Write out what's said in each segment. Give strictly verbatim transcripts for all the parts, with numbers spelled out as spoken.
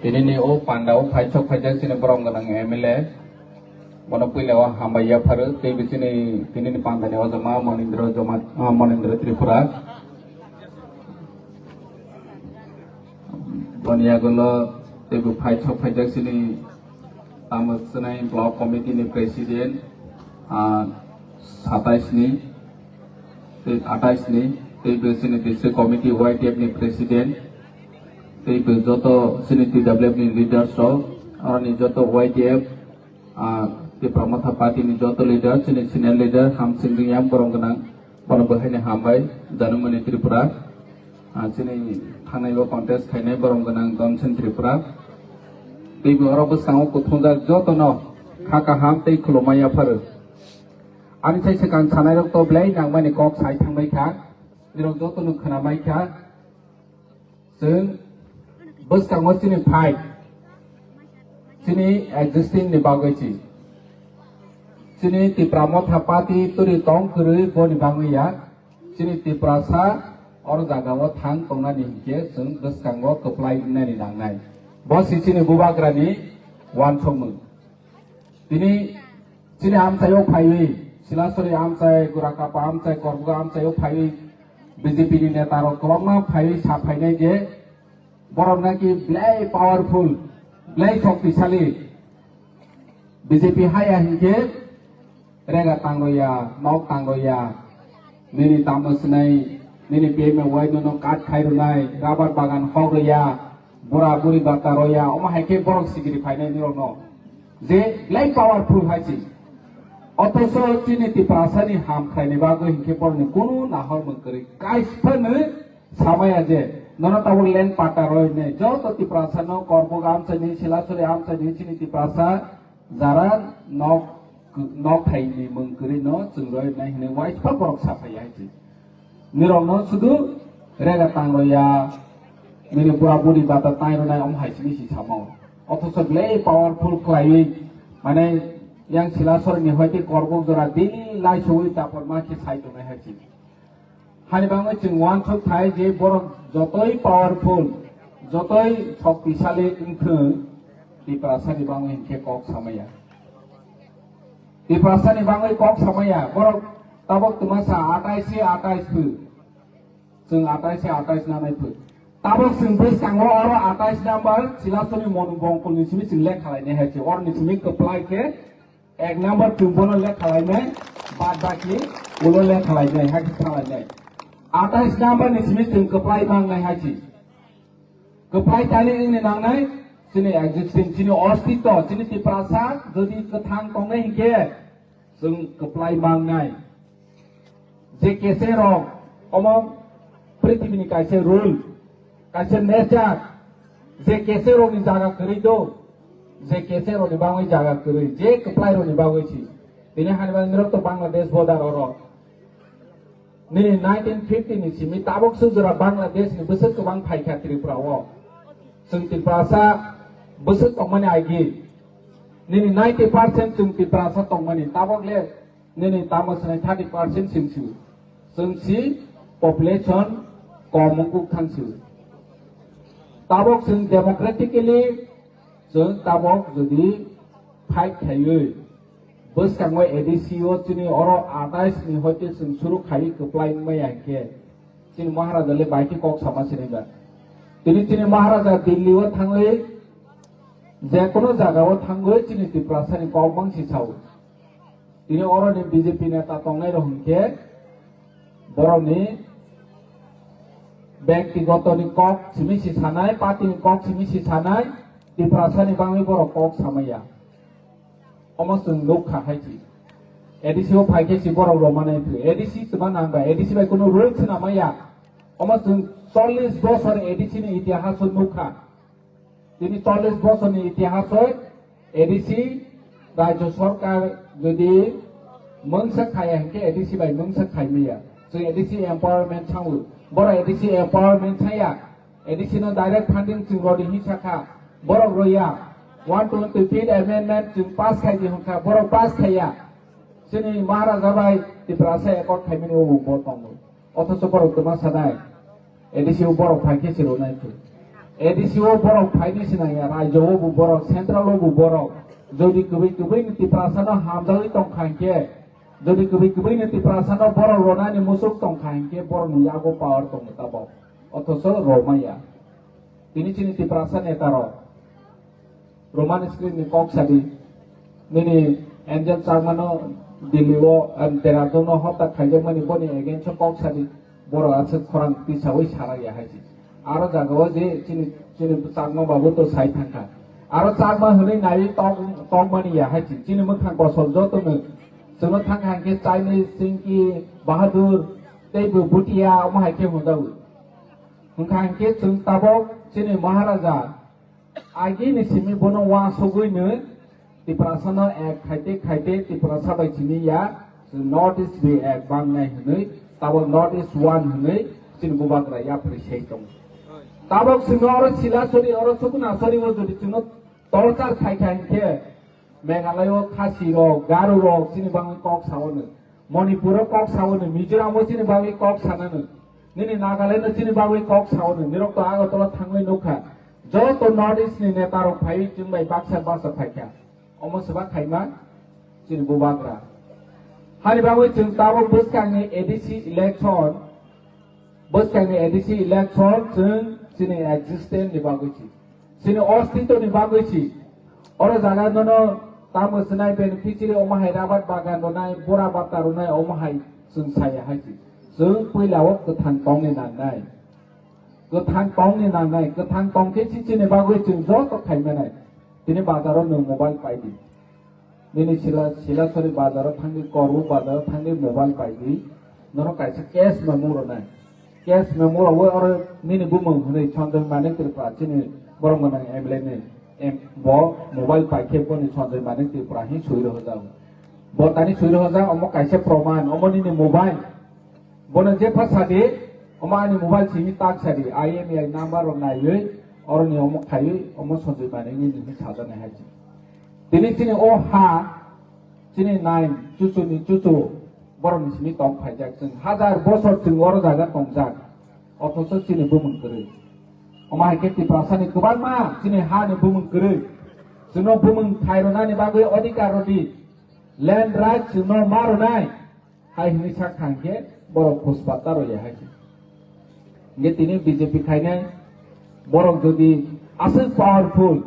Tinini o panda o phaisok phaijak chini borom gwnang M L A. Bono puila o hambai yapharo, tei bo chini tinini panda ni ojama Monindra Joma, ah, Monindra Tripura. Boni yagulo tei bo phaisok phaijak chini tamo swnai block committee ni president, ah, satais ni tei atais ni, tei bo chini district committee Y T F ni president, tei bo joto chini T W F ni leaders rok, aroni joto Y T F, ah, Tipra Motha Party ni joto leader, chini senior leader, Hamsing Reang, borom gwnang, bono bo haino hambai, Janamani Tripura, ah, chini thangnai o contest khainai borom gwnang Donsen Tripura. Tei bo oro bwskango kuthumjak jotono kha kaham tei khulumma yapharo. Ani sai swkang sanai rok to belai nangmani kok sai thangbai kha, nirok joto no khwnamai kha. Chwng bwskango chini fight, chini existing ni bagwi si. Chini Tipra Motha Party turi tong kwrwi boni bagwi ya. Chini Tiprasa oro jaga o thang tongnani hinkhe chwng bwskango kwplai wngnani nangnai. Bo si chini bubagrani wansokmung. Tini chini amchaio phaiwi, Silasori amchai, Gurakapa amchai, Korbuga amchaio phaiwi, B J P ni neta rok kwbangma phaiwi sa phainai je borok naki belai powerful, belai shoktisali. B J P haya hinkhe rega tangroya, nok tangroya, nini tamo swnai, nini P M A Y no kat khai rwnai, rubber bagan hok rwya, bura buri bata roya, omo hai khe borok sigiri phainai nirokno. Je belai powerful hai se. Othocho chini Tiprasani ham khlaini bagwi hinkhe borokni kunu nahor mung kwrwi. Kaisa phano samaya je, nono tabuk land patta roi ne, joto Tiprasa no, Korbuk amchaini, Silasori amchaini, chini Tiprasa jara nok, nok thaini mung kwrwi no chwng roi nai hinwi waisa borok saphai hai se. Nirokno sudu rega tang roya, nini bura buri bata tai ronai om hai sini si samo. Othocho belai powerful khlaiwi, mane yang Silasori ni hoite Korbuk jora daily lai sogwi tapor ma khe sai tongnai hai se. Hani bagwi chwng uansuk thai je borok jotoi powerful, jotoi shoktisali wngthwng, Tiprasani bagwi hinkhe kok samaya. Tiprasani bagwi kok samaya, borok tabuk twmasa atais se atais phu. Chwng atais se atais nanai phu. Tabuk chwng bwskango oro atais number Silasori Monu Bongkolni simi chwng lekha lainai hai se. Oroni simi kwplai khe ek number chwng bono lekha lainai, bad baki ulo lekha lainai, hai khe thang lainai. Atais number ni simi chwng kwplai mangnai hai se. Kwplai tani wngni nangnai, chini existence, chini ostitto, chini Tiprasa jodi kwthang tongnai hinkhe, chwng kwplai mangnai. Je kese rok, omo prithibini kaisa rule, kaisa nature, je kese rokni jaga kwrwi do, je kese rokni bagwi jaga kwrwi, je kwplai rokni bagwi si. Tini hani bagwi nirok to Bangladesh border oro. Nini nineteen fifty ni simi tabuk se jora Bangladesh ni bwswk kwbang phaikha Tripura o. Chwng Tiprasa bwswk tongmani agi. Nini ninety percent chwng Tiprasa tongmani. Tabuk le nini tamo swnai thirty percent chwng si. Chwng si population kom wngkuk thang si. Tabuk chwng democratically chwng tabuk jodi fight khaiwi bwskango A D C o chini oro atais ni hoite chwng suru khaiwi kwplai wngmaya hinkhe chini Maharaja le bai khe kok sama sinai ba. Tini chini Maharaja Delhi o thangwi je kono jaga o thangwi chini Tiprasa ni kok bangsi sao. Tini oro ni B J P neta tongnai rok hinkhe borok ni bektigoto ni kok simi si sanai, party ni kok simi si sanai, Tiprasa ni bangwi borok kok samaya. Omo chwng nukha hai si. A D C o phai khe si borok rw manai thwi. A D C twma nang ba, A D C bai kunu rule swnam maya. Omo chwng chollish bosor A D C ni itihas o nukha. Tini chollish bosor ni itihas o A D C rajyo sorkar jodi mungsa khaya hinkhe A D C bai mungsa khai maya. Chwng A D C empowerment sango. Borok A D C empowerment saya. A D C no direct funding chwng rodi hin sakha, borok roya. One twenty fifth amendment chwng pass khai di hwnkha, borok pass khaiya. Chini Maharaja bai Tiprasa accord khaimani o bo tongo. Othocho borok twma sanai, A D C o borok phai khe se rwnai khe. A D C o borok phaini sinai ya, rajyo o bo borok, central o bo borok. Jodi kwbwi kwbwi ni Tiprasa no hamjagwi tong kha hinkhe, jodi kwbwi kwbwi ni Tiprasa no borok ronani musuk tong kha hinkhe borok ni yago power tongo tabok. Othoso romaya. Tini chini Tiprasa neta rok. Roman script ni kok sadi. Nini Angel Chakma no Delhi o, em, Dehradun o hota khaijakmani boni against o kok sadi. Borok aswk khorang tisawi sarak ya hai se. Aro jaga o je chini, chini Chakma babu to sai thangkha. Aro Chakma hwnwi naiwi tok, tokmani ya hai se. Chini mwkhang kosol joto no. Chwngno thangkha hinkhe Chinese, Chinky, Bahadur, tei bo Bhutia omo hai khe hwnjago. Hwnkha hinkhe chwng tabok chini Maharaja Agini simi bono uansugwino Tiprasano ek khaite khaite Tiprasa bai simi ya, North East bai ek bangnai hwnwi, tabok North East one hwnwi chini bubagra yapri sei tongo. Tabok simi oro Silasori, oro Sukunasori o jodi chwngno torchar khai kha hinkhe, Meghalaya o Khasi rok, Garo rok chini bagwi kok saono. Manipur o kok saono, Mizoram o chini bagwi kok sanano. Nini Nagaland o chini bagwi kok saono. Nirok to Agartala thangwi nukha. Joto North East ni neta rok phaiwi chwng bai baksa baksa phaikha. Omo swba khaima chini bubagra. Hani bagwi chwng tabok bwskangni A D C election, bwskangni A D C election chwng chini existence ni bagwi si. Chini ostitoni bagwi si. Oro jaga nono tamo swnai beneficiary omo hai rabar bagan ronai, bora bata ronai omo hai chwng saya hai si. Chwng puila o kwthang tongni nangnai. Kwthang tongni nangnai, kwthang tongkhe si chini bagwi chwng joto khaimanai. Tini bazaro nwng mobile paidi. Nini Sila, Silasori bazaro thangdi, Korbu bazaro thangdi, mobile paidi. Nono kaisa cash memo rwnai. Cash memo rwwi oro nini bumung hwnwi Sanjoy Manik Tripura, chini borok gwnang M L A ni, em, bo mobile paikhe boni Sanjoy Manik Tripura hin swi rwjago. Bo tani swi rwjak, omo kaisa proman, omo nini mobile. Bono jepha sadi, omo ani mobile simi tak sadi, I M E I number rok naiwi, oroni omo khaiwi, omo Sanjoy Manik ni nini sajaknai hai se. Tini chini o ha, chini nine, chuchu ni chuchu, borok ni simi tong phaijak chwng. Hajar bosor chwng oro jaga tongjak. Othoso chini bumung kwrwi. Omo hai khe Tiprasa ni kwbangma chini ha ni bumung kwrwi. Chwngno bumung khai rwnani bagwi odhikar rwdi. Land right chwngno ma rwnai. Hai hwnwi sak thang khe borok khuspa ta rwya hai se. Hingke tini B J P khainai borok jodi aswk powerful,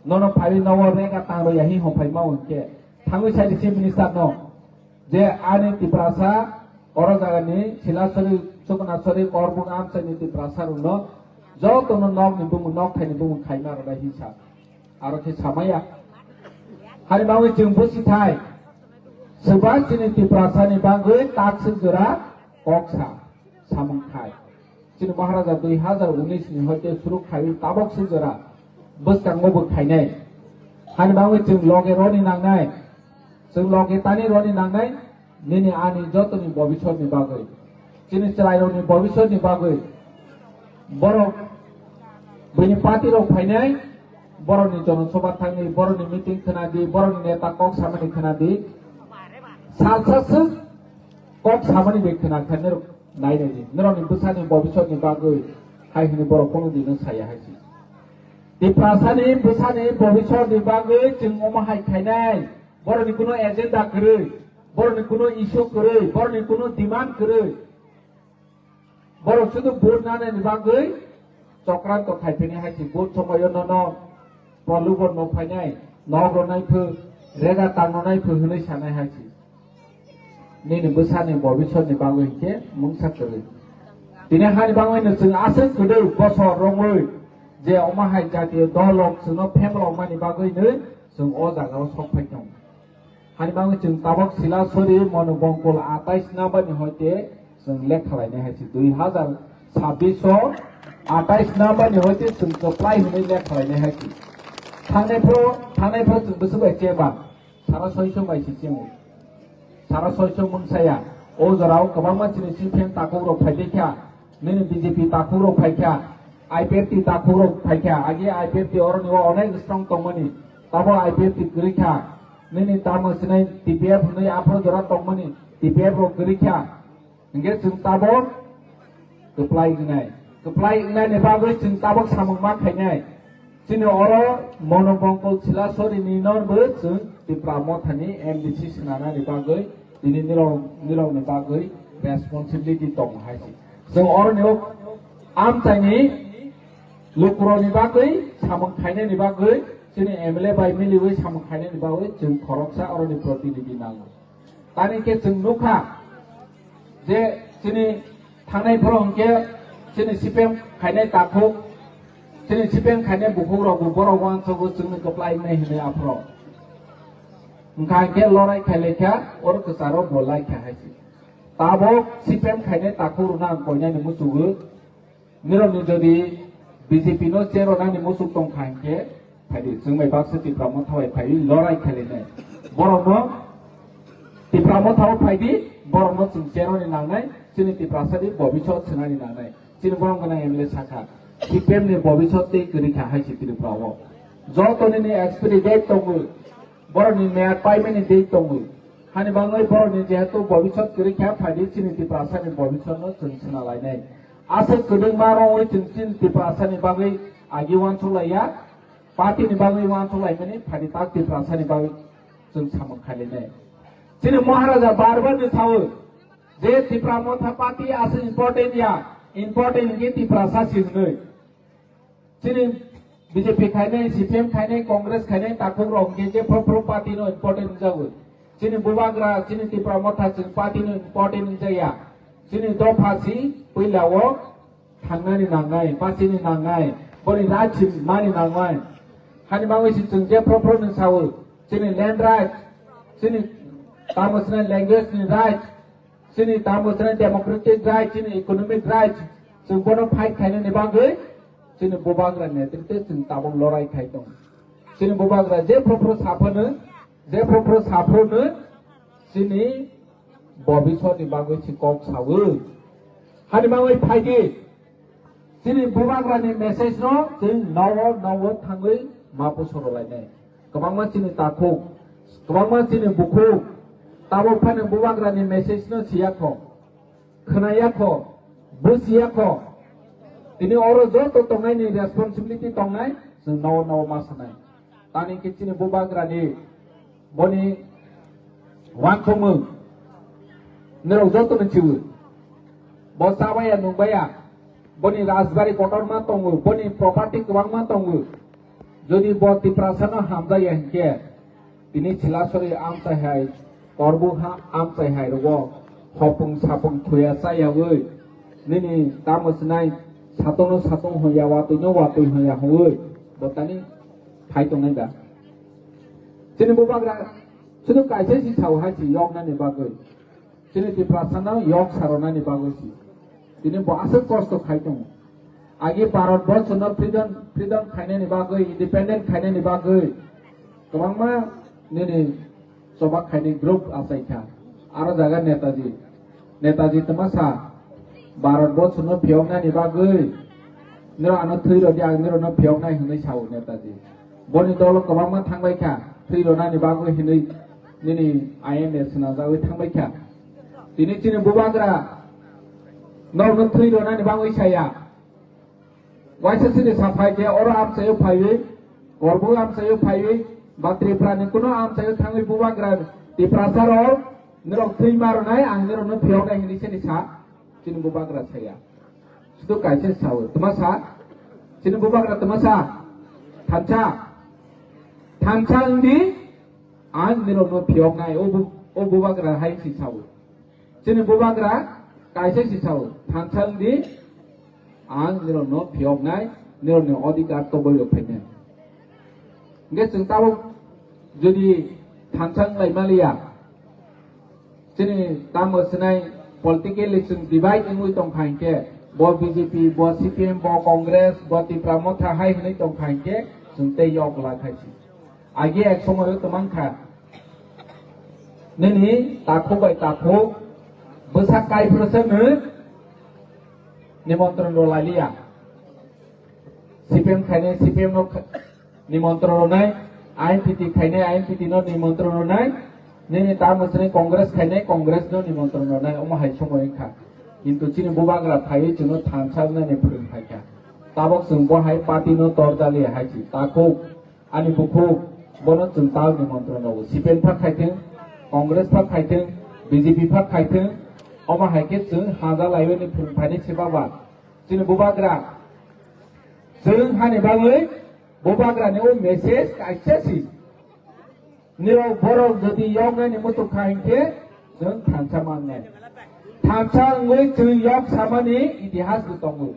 nono phaiwi nogo rega tang rwya hi hophai ma hwn khe thangwi sai di chief minister no je ani Tiprasa oro jaga ni Silasori, Sukunasori, Korbuk amchai ni Tiprasa rok no joto no nok ni bumung nok thai ni bumung khaima rwlai hinsa. Aro khe samaya. Hani bagwi chwng busi thai. Swba chini Tiprasa ni bagwi takswk jora kok sa samung thai. Chini Maharaja dui hazar unis ni hoite suru khaiwi tabok swk jora bwskango bo khainai. Hani bagwi chwng loge roni nangnai. Chwng loge tani roni nangnai. Nini ani jotoni bobisor ni bagwi, chini chwrairokni bobisor ni bagwi, borok bini party rok phainai, borokni jonosobha thangwi, borokni meeting khwnadi, borokni neta kok samani khwnadi, salsa swk kok samani bai khwna kha nirok nai nai di. Nirokni bwsani bobisor ni bagwi hai hwnwi borok kono dino saya hai si. Tiprasani bwsani bobisor ni bagwi chwng omo hai khainai. Borokni kuno agenda kwrwi, borokni kuno issue kwrwi, borokni kuno demand kwrwi. Borok sudu vote nanani bagwi chokranto khaiphinai hai si, vote somoyo nono prolubon no phainai, nok ronai phu, rega tang ronai phu hwnwi sanai hai si. Nini bwsani bobisor ni bagwi hinkhe mungsa kwrwi. Tini hani bagwi no chwng aswk kwdwk bosor romwi je omo hai jatiyo dol rok chwngno phemlokmani bagwi no chwng o jaga o sok phai tongo. Hani bagwi chwng tabok Silasori Monu Bongkol atais number ni hoite chwng lekha lainai hai se dui hazar sabbish o atais number ni hoite chwng kwplai hwnwi lekha lainai hai se. Thangnai phuru, thangnai phuru chwng bwswk bai cheba. Sara soiso bai se chengo. Sara soiso mungsaya. O jorao kwbangma chini C P M takhuk rok phai kha. Nini B J P takhuk rok phai kha. I P F T takhuk rok phai kha. Agi I P F T oroni o onek strong tongmani. Tabo I P F T kwrwi kha. Nini tamo sinai T P F hwnwi aphuru jora tongmani. T P F rok kwrwi kha. Hingke chwng tabok kwplai wngnai. Kwplai wngnani bagwi chwng tabuk samung ma khainai. Chini oro Monobongkol Silasori ni no bo chwng Tipra Mothani M D C swnanani bagwi tini nirok, nirokni bagwi responsibility tongo hai se. Chwng oroni o amchaini lukurokni bagwi samung khainani bagwi chini M L A bai miliwi samung khainani bagwi chwng khoroksa oroni protinidhi nango. Tani khe chwng nukha je chini thangnai phoro hwnkhe chini C P M khainai takhuk, chini C P M khainai bukhukrokbo borok uansukgo chwngno kwplai wngnai hwnwi aphro. Hwnkha hwnkhe lorai khailaikha, oro kwcharo bo laikha hai se. Tabok C P M khainai takhukrokno ang koinani muchungo. Nirokni jodi B J P no chair rwnani muchuk tongkha hinkhe, phaidi, chwng bai baksa Tipra Motha bai phaiwi lorai khailainai. Borokno Tipra Motha o phaidi, borokno chwng chair rwni nangnai, chini Tiprasa ni bobisot swnani nangnai. Chini borok gwnang M L A sakha, C P M ni bobisot tei kwrwi kha hai se Tripura o. Joto nini expiry date tongo, borokni meyad paimani date tongo. Hani bagwi borokni jehetu bobisot kwrwi kha, phaidi chini Tiprasa ni bobisot no chwng swnalainai. Aswk kwdwkma rwui chwng chini Tiprasa ni bagwi agi uansuk laiya, party ni bagwi uansuk laimani, phaidi tak Tiprasa ni bagwi chwng samung khainai. Chini Maharaja bar bar ni sawi je Tipra Motha party aswk important ya, important hwnkhe Tiprasa si hwnwi. Chini B J P khainai, C P M khainai, Congress khainai, takhuk rok hwnkhe je phoro phoro party no important wngjago. Chini bubagra, chini Tipra Motha chini party no important wngjaya. Chini dopha si puila o thangnani nangnai, bachini nangnai, boni right si mani nangnai. Hani bagwi si chwng je phoro phoro no sawo, chini land right, chini tamo chini language ni right, chini tamo chini democratic right, chini economic right, chwng bono fight khainani bagwi chini bubagra netritwe chwng tabuk lorai khai tongo. Chini bubagra je phoro phoro saphano, je phoro phoro saphano chini bobisotni bagwi si kok sawo. Hani bagwi phaidi, chini bubagrani message no chwng nowo nowo thangwi ma pusorolainai. Kwbangma chini takhuk, kwbangma chini bukhuk, tabuk phano bubagrani message no siya kho, khwnaya kho, busiya kho. Tini oro joto tongnaini responsibility tongnai, chwng nowo nowo ma sanai. Tani khe chini bubagrani boni uansukmung nirok jotono chiwo. Bo chabaya nungbaya, boni rajbari kotorma tongo, boni property kwbangma tongo. Jodi bo Tiprasano hamjaya hinkhe, tini Silasori amchai hai, Korbu ha amchai hai rogo hopung sapung thuya chayawi, nini tamo sinai satungno satung hoya, watwino watwi hoya hwnwi bo tani phai tongnai da. Chini bubagra sudu kaisa si sao hai si yoknani bagwi. Chini Tiprasano yok saronani bagwi si. Tini bo aswk kosto khai tongo. Agi Bharat Borsono freedom, freedom khainani bagwi, independent khainani bagwi kwbangma nini choba khainai group achaikha. Aro jaga Netaji. Netaji twma sa, Bharat Borsono phiyoknani bagwi niro ano thwi rwdi, ang nirokno phiyoknai hwnwi sao Netaji. Boni dolo kwbangma thangbai kha, thwi rwnani bagwi hwnwi nini I N A swnamjagwi thangbai kha. Tini chini bubagra norokno thwi rwnani bagwi saya. Waisa chini saphai je oro amchaio phaiwi, Korbu amchaio phaiwi, ba Tripura ni kuno amchaio thangwi bubagra Tiprasa rok nirok thwi ma rwnai, ang nirokno phiyoknai hwnwi chini sa, chini bubagra saya. Sudu kaisa sao, twma sa, chini bubagra twma sa, thansa, thansa wngdi, ang nirokno phiyoknai, o bu-, o bubagra hai si sao. Chini bubagra kaisa si sao, thansa wngdi, ang nirokno phiyoknai, nirokni odhikar toboi rok phainai. Hingke chwng tabuk jodi thansa wng lai maliya, chini tamo sinai politically chwng divide wngwi tongkha hinkhe, bo B J P, bo C P M, bo Congress, bo Tipra Motha hai hwnwi tongkha hinkhe, chwng tei yok la khai si. Agi ek somoyo twmang kha. Nini takhuk bai takhuk bwsak kaiphuru se nwng nimontron rw lai liya. C P M khainai C P M no kha-, nimontron rwnai, I N P T khainai I N P T no nimontron rwnai, nini tamo swnai Congress khainai Congress no nimontron rwnai, omo hai somoi wngkha. Kintu chini bubagra phaiwi chwngno thansa wngnani phwrwng phaikha. Tabok chwng bo hai party no torjali hai si takhuk, ani bukhuk, bono chwng tal nimantron rwo. C P M phak khaithwng, Congress phak khaithwng, B J P phak khaithwng, omo hai khe chwng haja laiwi ni phwrwng phaini se baba. Chini bubagra chwng hani bagwi bubagrani o message kaisa si. Nirok borok jodi yoknani muchuk kha hinkhe chwng thansa mangnai. Thansa wngwi chwng yok samani itihas bo tongo.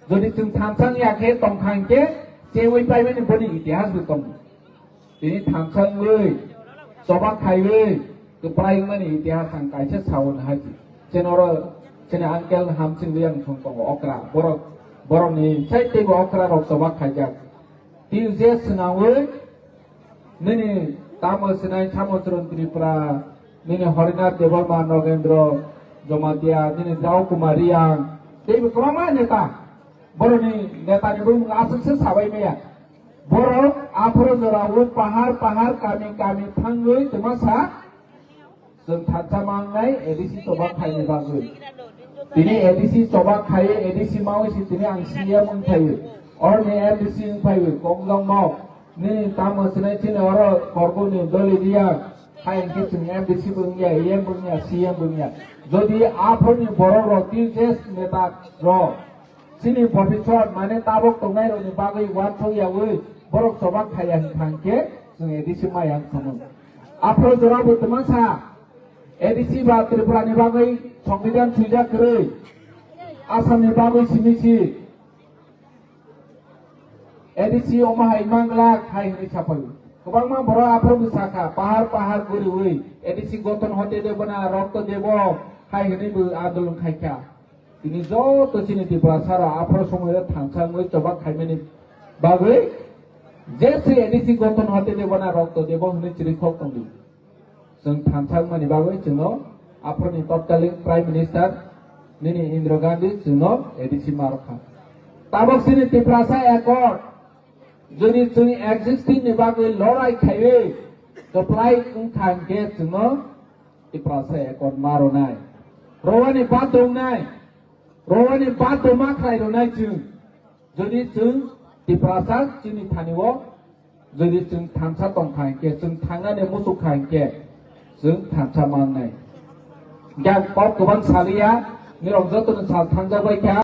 Jodi chwng thansa wngya khe tongkha hinkhe chewi paimani boni itihas bo tongo. Tini thansa wngwi choba khaiwi kwprai wngmani itihas ang kaisa sao nahai. Chini oro chini uncle Hamsing Reang thung tongo okra. Borok, borokni sai teibo okra rok choba khaijak. Tini je swnamwi nini tamo sinai Samochron Tripura, nini Harinath Debbarma, Nogendro Jomatia, nini Drau Kumar Reang, teibo kwbangma neta. Borokni netani bumung aswk se sabai maya. Borok aphuru jorao pahar pahar kami kami thangwi twma sa chwng thansa mangnai A D C choba khaini bagwi. Tini A D C choba khai, A D C mawi si tini ang C M wng phaiwi. Orni M D C wng phaiwi, Kongjongmo. Nini tamo sinai chini oro Korguni Doli Reang. Hai hinkhe chwng M D C bo wngya, A M bo wngya, C M bo wngya. Jodi aphuruni borok rok, T J S neta rok, chini bhobishyot mane tabok tongnai rokni bagwi uansuk yawi borok choba khaiya hinkha hinkhe chwng A D C maya wng thangwi. Aphuru jorabo twmasa A D C ba Tripura ni bagwi Songbidan swijak kwrwi, Assam ni bagwi simi si. A D C omo hai manglak hai hwnwi saphai. Kwbangma borok aphuru bwsa kha, pahar pahar guriwi A D C gothon hote debo na rokto debo hai hwnwi bo andolon khai kha. Tini joto chini Tiprasa rok aphuru somoio thansa wngwi choba khaimani bagwi je se A D C gothon hote debo na rokto debo hwnwi chirikhok tongdi. Chwng thansa wngmani bagwi chwngno aphuruni totkaling Prime Minister nini Indira Gandhi chwngno A D C ma rwkha. Tabok chini Tiprasa Accord jodi chwng existing ni bagwi lorai khaiwi kwplai wngkha hinkhe chwngno Tiprasa Accord ma rwnai. Rowani bathongnai, rowani bathoma khlai rwnai chwng. Jodi chwng Tiprasa chini thani o jodi chwng thansa tongkha hinkhe, chwng thangnani muchuk kha hinkhe, chwng thansa mangnai. Yang kok kwbang saliya, nirok jotono sal thangjak bai kha.